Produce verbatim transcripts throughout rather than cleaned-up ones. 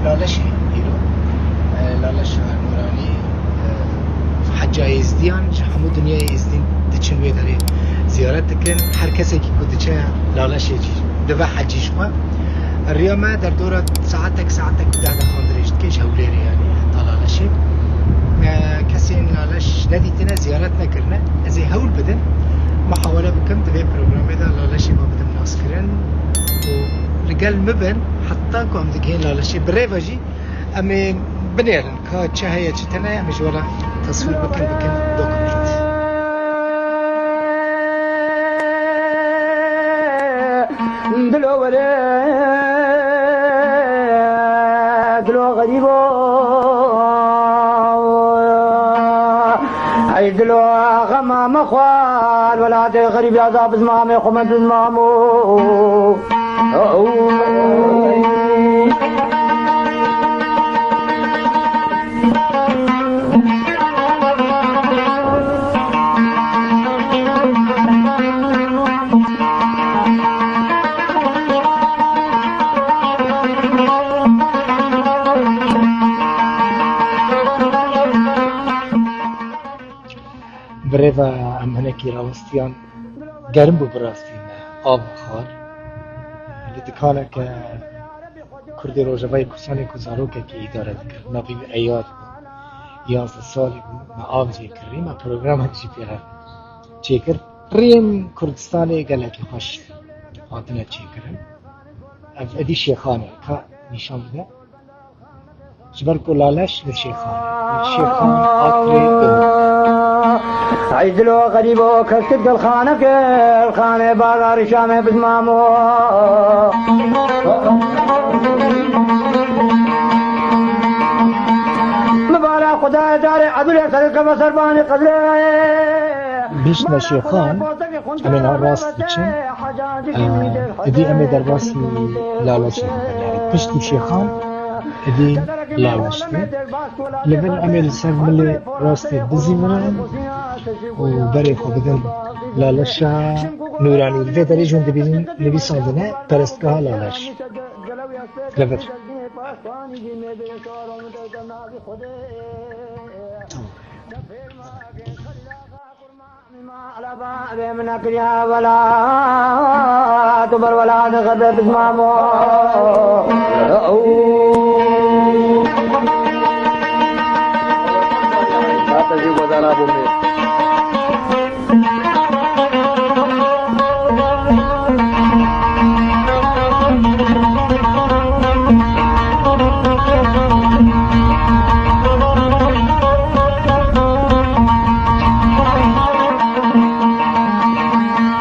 Laleşê îro, e, Laleşa Nûranî, e, Heca Êzdiyan ji hemû dinyayê Êzdîn diçin wê derê ziyaret dikin. Her kesekî ku diçe Laleşê jî dibe hecî ji xwe. Riya me derdora saetek, saetek û deh deqan dirêj dike ji Hewlêrê, yanî heta Laleşê. E, kesên Laleş nedîtine, ziyaret nekirine, ez ê hewl bidim, muhawele bikim, di vê programê de Laleşê me bidim naskirin û li gel min bin, heta ku em digihên Laleşê. Bi rê ve jî em ê binêrin ka çi heye, çi tune, em ê ji we re teswîr bikin, bikin dokument. Dilo were, dilo xerîbo. Ey dilo xema mexwar, welatê xerîb ya da bizmamê xwe me bizmamo. Bi rê ve em hinekî rawestiyan, germ bû bi rastî me, av û xar. Li dikaneke Kurdê Rojavayê Kurdistanê ku zarokekî îdare dikir, navê wî Eyad bû. Yazdeh salî bû, me av jê kirî, me programek jî pê re çêkir. Riyên Kurdistanê gelekî xweş hatine çêkirin. Ev êdî Şêxan e, ka nîşan bide. Ji ber ku Laleş li Şêxan e. Şêxan, Akrê, Dihok. Ey dilo xerîbo, kes kit gel xaneke, xanê bazarî Şamê bizmamo. Mibara Xwedayê carê edilê xelke ve serbanê qedrê. Bişne Şêxan, em ê niha rast biçin. Êdî em ê derbasî Laleşê bikin. Yanî piştî Şêxan, êdî Laleş be. Li vir em ê li ser milê rastê bizîvin û berê xwe bidin Laleşa Nûranî. Li vê derê jî hûn dibînin nivîsandine Perestgeha Laleş. Li vir. Tamam.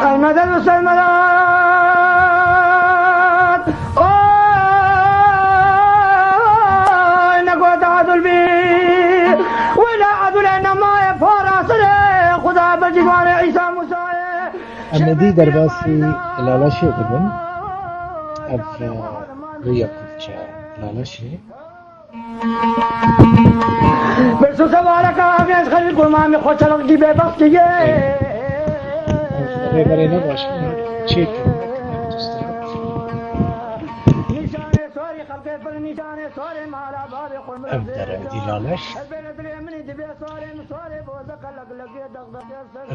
Ey medet û sermedet. Oy, ne ku teadul bî. Wela adule nemaye parasire. Xuda be cîvanê Îsa Mûsayê. Em êdî derbasî Laleşê dibin. Ev, e, rûya ku diçe Laleşê. Bersosa wareka avêz xelî gurmamê xwe çelixkî bêbextî ye. Rêberê ne baş, çêk. Nîşanê sorî xelkê pir nîşanê sorê mala bavê xwe. Ev dere dî Laleş.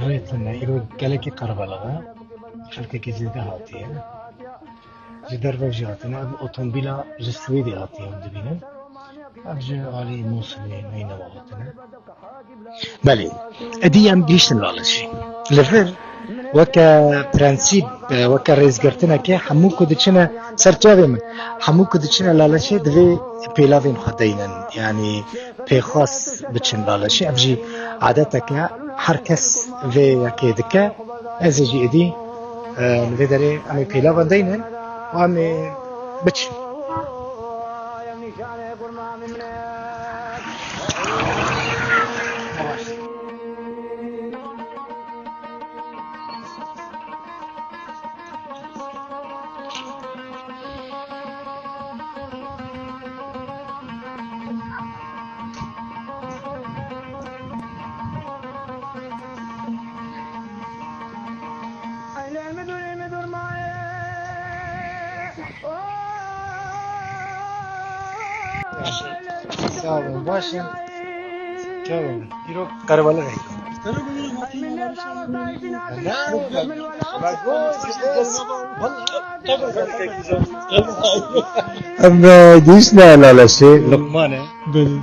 Rê tune, îro gelekî qerbelix e. Xelkekî zêde hatiye. Ji derve jî hatine. Ev otomobîla ji Swêdê hatiye, hûn dibînin. Ev ji alî Mûsilê, Neynewa hatine. Belê. Êdî em gihîştin Laleşê. Li vir weke prensîp, weke rêzgirtinekê hemû ku diçine ser çavê min, hemû ku diçine Laleşê divê pêlavên xwe deynin. Yanî pêxwas biçin Laleşê. Ev jî adetek e. Her kes vê yekê dike. Ez ê jî êdî, e, li vê derê em ê pêlavan deynin û em ê biçin. Sağ olun, başın. Çağırın. Yürü, karabalık. Em, e, gihiştine Laleşê. Luqman e. Belê.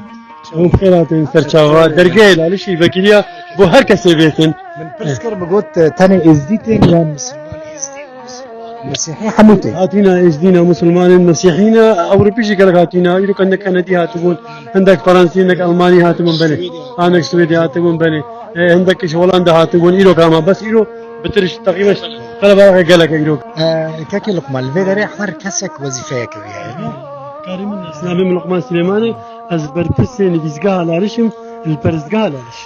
Hûn bi xêr hatin ser çava. Dergehê Lalişê vekiriya bo her kesê bêtin. Min pirs kir, min got, e, tenê Êzdî tên yan Misilman? Êzdî û Misilman. Mesîhî hemû tên. Hatîna Êzdî ne, Misilman in, Mesîhî ne, Ewropî jî gelek hatîna. Îro hindek Kenedî hatibûn, hindek Fransî, hindek Almanî hatibûn, belê. Hindek Swêdî hatibûn, belê. E, hindek ji Holanda hatibûn, îro kama. Bes îro bitir ji teqrîben qelebalixê gelek e îro. E, kekê Luqman, li vê derê her kesek wezîfeyek heye. Karê min, navê min Luqman Silêman e. Ez berpirsê nivîsgeha Laliş im, li perestgeha Laliş.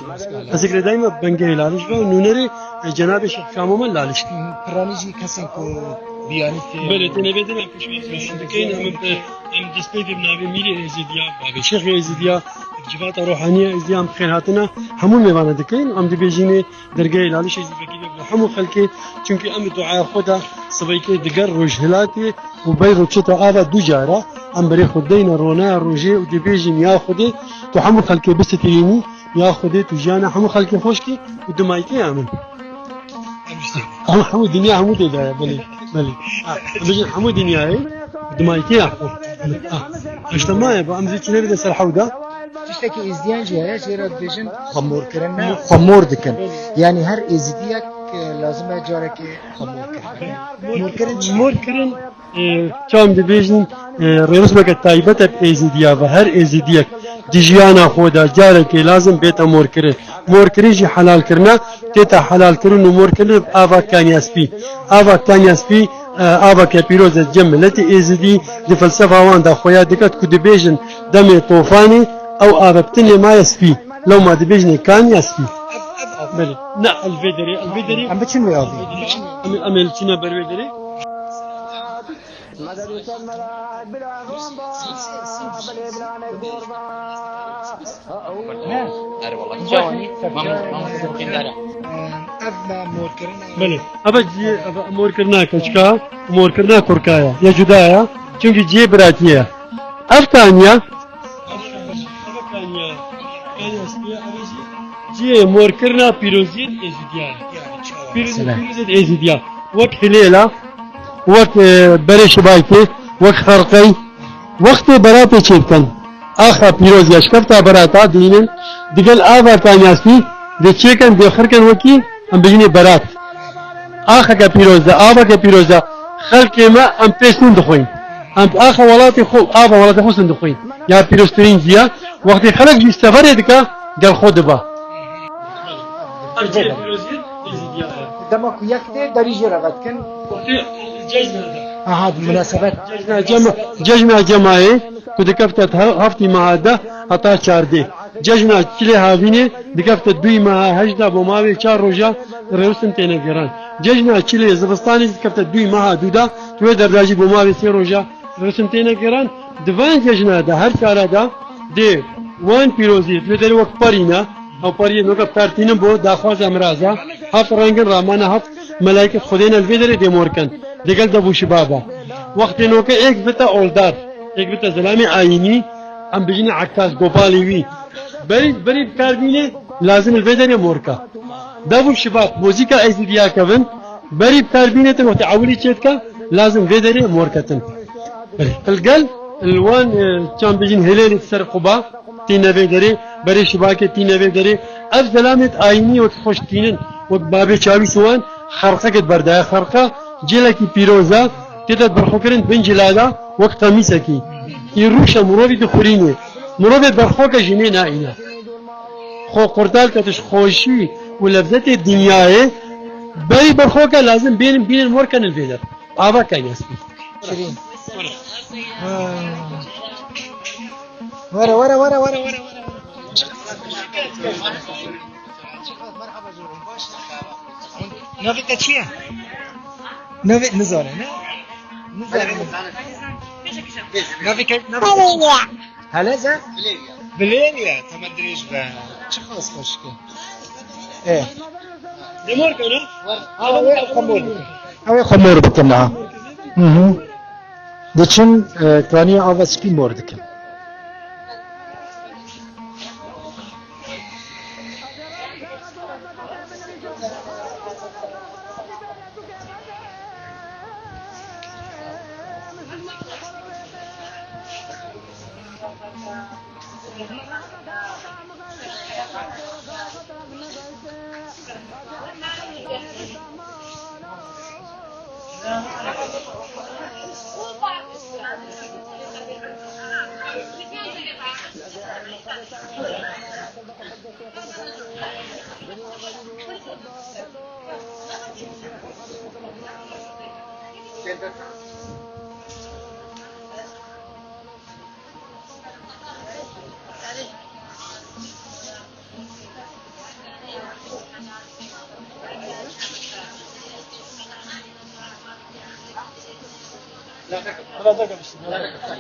Ez ê girêdayî me bingehê Laliş ve û nûnerê, e, cenabê Şêx Şamoman Laliş. Piranî jî kesên ku biyanî tê. Belê, têne vê derê em pêşwazî dikeyin, em, em destpê dê bi navê Mîrê Êzidiya, Babê Şêxê Êzidiya, civata rohaniya Êzidiya em xêr hatine hemû mêvana dikeyin, em dibêjînê dergehê Lalişê jî vekî be bo hemû xelkê, çimkî em bi duaya xwe de sibeykê diger rojhilatê û beyro çita ava du cara, em berê xwe deyne ronaya rojê û dibêjin, ya Xwedê, tu hemû xelkê bisitirînî, ya Xwedê, tu jiyana hemû xelkê xweş kî û dimayîkê ya min. Em hemû dinya hemû tê de ye, belê, belê. Ha, em bêjin hemû dinyayê dimayîkê ya xwe. Ha, işte maye, bu em zî çinê de ser hewda. Tiştekî Êzidiyan jî heye, jê re dibêjin xwemorkirin ne, xwemor dikin. Yanî her Êzidiyek, e, lazim e carekê xwemor kirin. Morkirin çi? Morkirin, e, çawa em dibêjin, e, rêxismeke taybet e bi Êzidiya ve. Her Êzidiyek di jiyana xwe de carekê lazim bête morkirin. Morkirin jî helalkirine, tête helalkirin û morkirin bi ava Kanya Spî. Ava Kanya Spî, e, aveke pîroz e cem miletê Êzidî, di felsefa wan de xuya diket ku dibêjin demê tofanê ew ave bi tinê maye spî. Lewma dibêjinê Kanya Spî. Belê. Ne, li vê derê, li vê derê. Em biçin wê avê. Em, em ê li çine ber wê derê. Ev me morkirina. Belê. Eve ciyê, eve morkirina keçika, morkirina kurka ye. Ya cuda ye. Çimkî ciyê biratiyê ye. Ev Kanya. Ciyê morkirina pîroziyên Êzidiya ye. Pîroziyên, pîroziyên Êzidiya. Wek Hilêla, wek, e, berê şibaykê, wek xerqey. Wextê beratê çêdikin, axa pîroz ya şikefta berata dînin, digel ava Kanya Spî dê çêkin, dê xirkin wekî, em bijînê berat. Axeke pîroz de, aveke pîroz de, xelkê me em pê sin dixwîn. Em axa welatê xwe, ava welatê xwe sin dixwîn. Ya pîroztirîn ciya, wextê xelk jî severê dike, gel xwe diba. Dema ku yek tê, derî jê re vedikin. Aha, bi munasebet. Cejna Cema-, Cejna Cemayê ku dikefte he-, heftî meha deh heta çardê. Cejna Çilê Havînê dikefte duyî meha hejda bo mavê çar roja rêwsin têne giran. Cejna Çilê Zivistanê dikefte duyî meha dûda, tu wê derda jî bo mavê sê roja rêwsin têne giran. Di van cejna de her çara de dê wan pîrozî, tu wê derê wek parî ne, ew pariyê noka pertînin bo, daxwaza miraza, heft rengin ramana, heft melayket Xwedê ne li vê derê dê morkin. Digel dev û şibaba. Wextê noke êk bite oldar. Êk bite zelamê ayînî, em bijîne ektas, gopalî wî. Berî, berî bi kar bîne, lazim li vê derê morka. Dev û şibab, muzîka Êzîdiya kevin, berî bi kar bîne tin wextê ewilî çêdika, lazim vê derê morketin. Li gel, li wan, e, çan bijîn hêlênê ser Quba, tîne vê derê, berê şibakê tîne vê derê. Ev zelamêt ayînî wek xweş tînin, wek babê çawî siwan, xerqekêt berdaya xerqa, cêlekî pîroz e, tê de berxwekirin bin cilada, wek qemîsekî. Î rûşa mirovî dixurînê. Mirovê berxweke jî nê naîne. Xwe qurtal ke tu ji xweşî û lezzetê dinyayê berî berxweke lazim bênin, bînin morkenin vê de. Ava kayne spî. Şirîn. Ha. Were, were, were. Navê te çi ye? Navê nizane, ne? Nizane. Navê ke, navê te çi? Heleza? Bilêviya. Bilêviya. Tamam, dirêj be. Çi xas xweşik e. E. Demor kana? Ha, ew ê xwe mor bikin. Ew ê xwe mor bikin ha. Hı hı. Diçin, e, kaniya ava spî mor dikin. Biraz daha karıştır, biraz daha karıştır.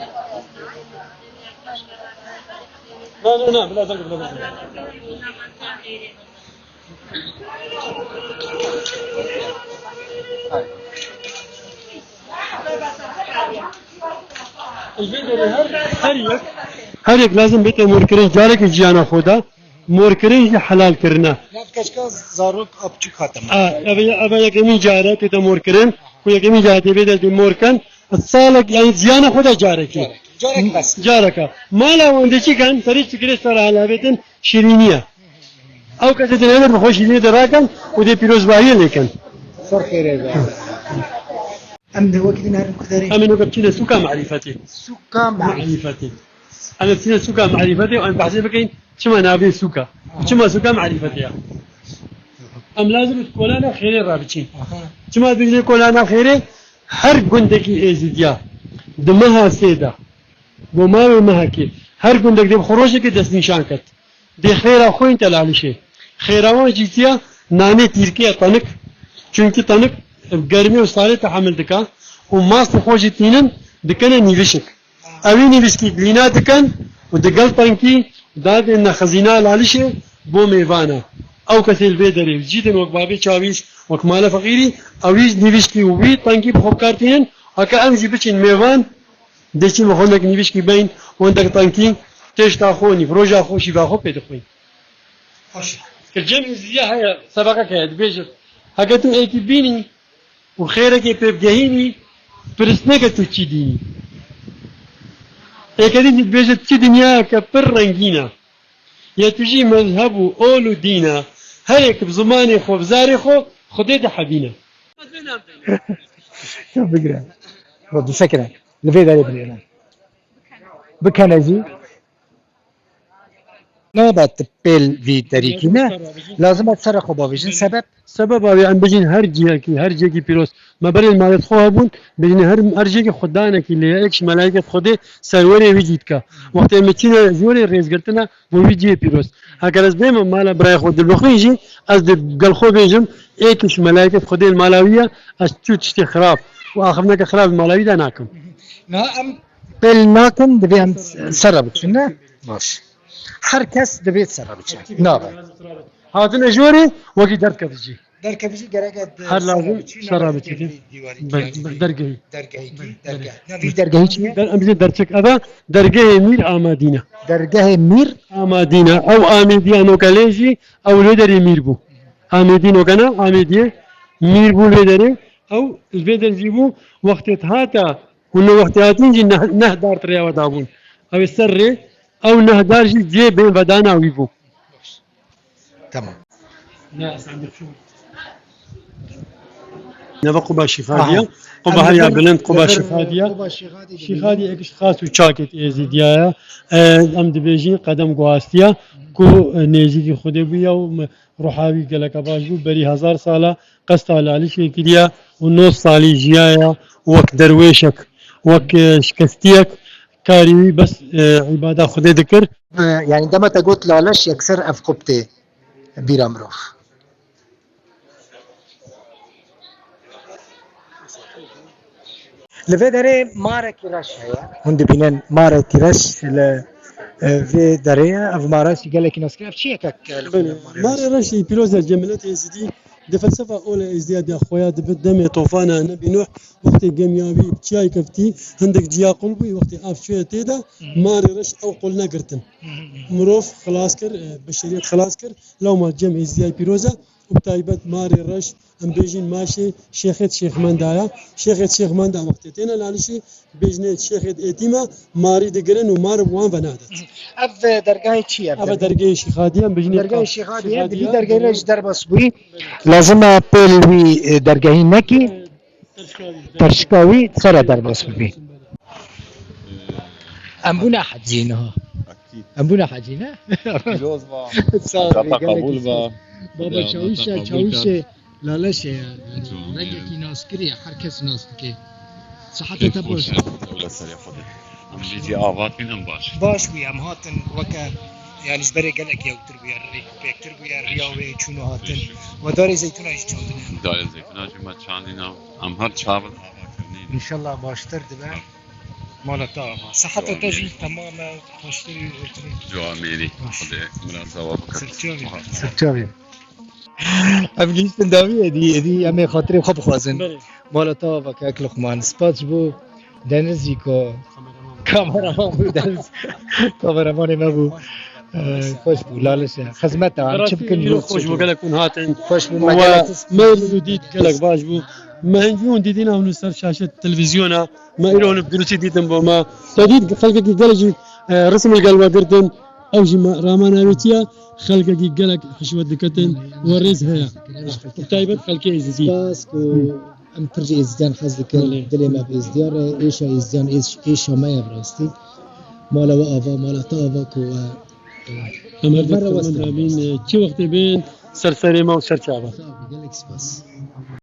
No, no, no, biraz daha, biraz daha. Her, her yek, her yek lazim bête morkirin, carekê jiyana xwe de morkirin jî helal kirine. Ya keçika zarok a piçûk hatim. A, eve, eve yekemîn care tête morkirin, ku yekemîn care tê bê destê morkin, salek, yani jiyana xwe de carekê. Carek, carek bes. Careka. Mala wan de çi ken, serî çikirê ser helavêtin şirîniye. Ew kesê din hêdir bi xwe şîrînê de rakin û dê pîrozbahiyê lê kin. Ser xêrê be. Em de wekî din herin ku derê. Em ê weke biçîne sûka marîfetê. Sûka marîfetê. Marîfetê. Em ê biçîne sûka marîfetê û em behsê bikin çima navê sûka. Û çima sûka marîfetê ya. Em lazim kolana xêrê rabiçîn. Aha. Çima dibêjin kolana xêrê? Her gundekî êzidiya di meha sê de bo mawê mehekê her gundek dê bi xwe rojekê destnîşan ket. Dê xêra xwe yên te lalişê. Xêra wan jî tiya nanê tîrkê ye tenik. Çunkî tenik germê û salê tehemil dike û mastê xwe jî tînin dikene nîvişik. Ewî nîvişkî lîna dikin û digel tenkî dadê nexizîna lalişê bo mêvana. Ew kesê li vê derê cî din wek bavê çawîş, wek mala feqîrî, ewî nîvişkî û wî tenkî bi xwe bi kar tînin. Heke em jî biçin mêvan, Dê çi bi xwe nek nîvişkî beyn, wendek tankî, têşta xwe, nîvroja xwe, şîva xwe pê dixwîn. Baş e. Ke cem êzidiya heye, sebeqek heye, dibêje, heke tu êkî bînî û xêrekê pê bigehînî, pirs neke tu çi dînî. Êkê din jî dibêje, tu dinyayeke pir rengîn e. Ya tu jî mezheb û ol û dîn e. Her yek bi zimanê xwe, bi zarê xwe, Xwedê dihebîne. Bigire. Ro dûse kire. Li vê derê binêrin. Bikene jî. Nabe tu pêl vî derîkî ne. Lazim e sere xwe bavêjin. Sebep? Sebep abi em bijîn her cihekî, her cihekî pîroz. Me berên malêt xwe hebûn, bijîn her, her cihekî xudanekî lê ye. Êk ji melaykêt Xwedê serwerê wî cî dike. Wextê me çîne ji wê rêzgirtine, bo wî cihê pîroz. Heger ez bême mala birayê xwe Dilbixwîn jî, ez di gel xwe bêjim, êk ji melaykêt Xwedê li mala wî ye, ez çû tiştê xirab û axiftineke xirab li mala wî de nakim. Niha em pêl nakin, divê em ser re biçin, ne? Baş. Her kes divê ser re biçe. Nabe. Hatine jorê, wekî derdkevicî. Derkevicî gerek e. Her lazim ser re biçî. Ber-, ber-, dergehî. Dergehî. Ber-, dergeh. Navî dergehî çi ye? Der-, em bijî derçik. Eve dergehê Mîr Amadîne. Dergehê Mîr? Amadîne. Ew Amêdiya nokelê jî, ew li derê Mîr bû. Amêdî nokena, Amêdiyê Mîr bû li derê. Ew li vê der jî bû. Wextê hate, hûn wextê hatin jî neh, neh dar rêya we dabûn. Ew ê ser rê, ew neh dar jî cihê bên vedana wî bû. Tamam. Neve Quba Şîxadiya. Aha. Quba haya bilind, Quba Şîxadiya. Şîxadiya êk ji xas û çakêt Êzidiya ye. E, em dibêjin qedem guhastiya ku, e, nêzîkî Xwedê bûye û me-, ruha wî geleke baş bû. Berî hezar sala qesta lalişê kiriye û nod salî jiyaye wek derwêşek, wek, e, şikestiyek karî wî bes, e, îbada Xwedê dikir. E, yani dema te got laleş yekser ev quptê bîra mirov. Li vê derê marekî reş heye. Hûn dibînin marekî reş li, e, vê derê ye. Ev mare jî gelekî naskir. Ev çi ye kek, e, li xwe de mare reş? Belê. Marê reş ê pîroz e, cem miletê Êzidî di felsefa ola Êzidiya diya xwe ya dibe demê tofana Nebî Nuh, wextê gemiya wî bi çiyayê keftî, hindek ciya qul bû, wextê av çûye tê de, Hı hı. marê reş ew qul negirtin. Hı hı hı. Mirov xilas kir, e, beşeriyet xilas kir. Lewma cem Êzidiyayê pîroz e, Û bi taybet marê reş, em bêjin maşê Şêxêt Şêxmenda ya. Şêxêt Şêxmenda wextê têne Lalişê, bêjinê Şêxêt Êtîma, marî digirin û mar bi wan ve nadet. Ev dergahê çi ye? Ev dergehê Şêxadiye, em bêjinê Dergahê Şêxadiye, di vî dergehê re ji derbas bûyî. Lazim e pêl wî, e, dergehî nekî. Perşika wî sere derbas bibî. Em bûne hecî niha. Em bûne hecî ne? Pîroz ba. Sağ ol. Zata qebûl ba. Baba Çawişe, Çawişe Laleşe ya. Yani, rengekî naskirî ye, her kes nas dike. Sihata te baş. Dewle serê Xwedê. Em vî jî ava tînin baş. Baş bûye, em hatin weke, yani ji berê gelek yewtir bûye, rêk pêktir bûye, riya wê çûn û hatin. We darê zeytûna jî çandine. Darê zeytûna jî me çandîna. Em her çavin ava kirnî. Înşallah baştir dibe. Mala te ava. Sihata te jî temam e, xweştir û hêrtir. Ciwa mêrî. Xwedê miraza we bike. Sirçavî. Sirçavî. Em gihîştin dawî, êdî, êdî em ê xatirê xwe bixwazin. Belê. Mala te ava kek Luqman. Spas ji bo Deniz jî ku kameraman bû, Deniz. Kameramanê me bû. Ee, xweş bû, Laliş e. Xizmet e, em çi bikin? Xweş bû, gelek hûn hatin. Xweş bû, me gelek. Me û dît gelek baş bû. Me hingî hûn dîtîn hûn ser şaşet televizyona. Me îro hûn bi durustî dîtin bo me. Te dît xelkekî gelek jî, e, risim li gel we girtin. Ew jî me rama navêtiya xelkekî gelek xişwet diketin we rêz heye. Bi taybet xelkê Êzidî. Spas ku em pir ji Êzidiyan hez dikin. Belê. Dilê me bi Êzidiyan re, êşa Êzidiyan êş-, êşa me ye bi rastî. Mala we ava, mala te ava ku we, e, em her me re dest westin. Bîn, e, çi wextê bên ser serê me û ser çava. Sağ ol, gelek spas.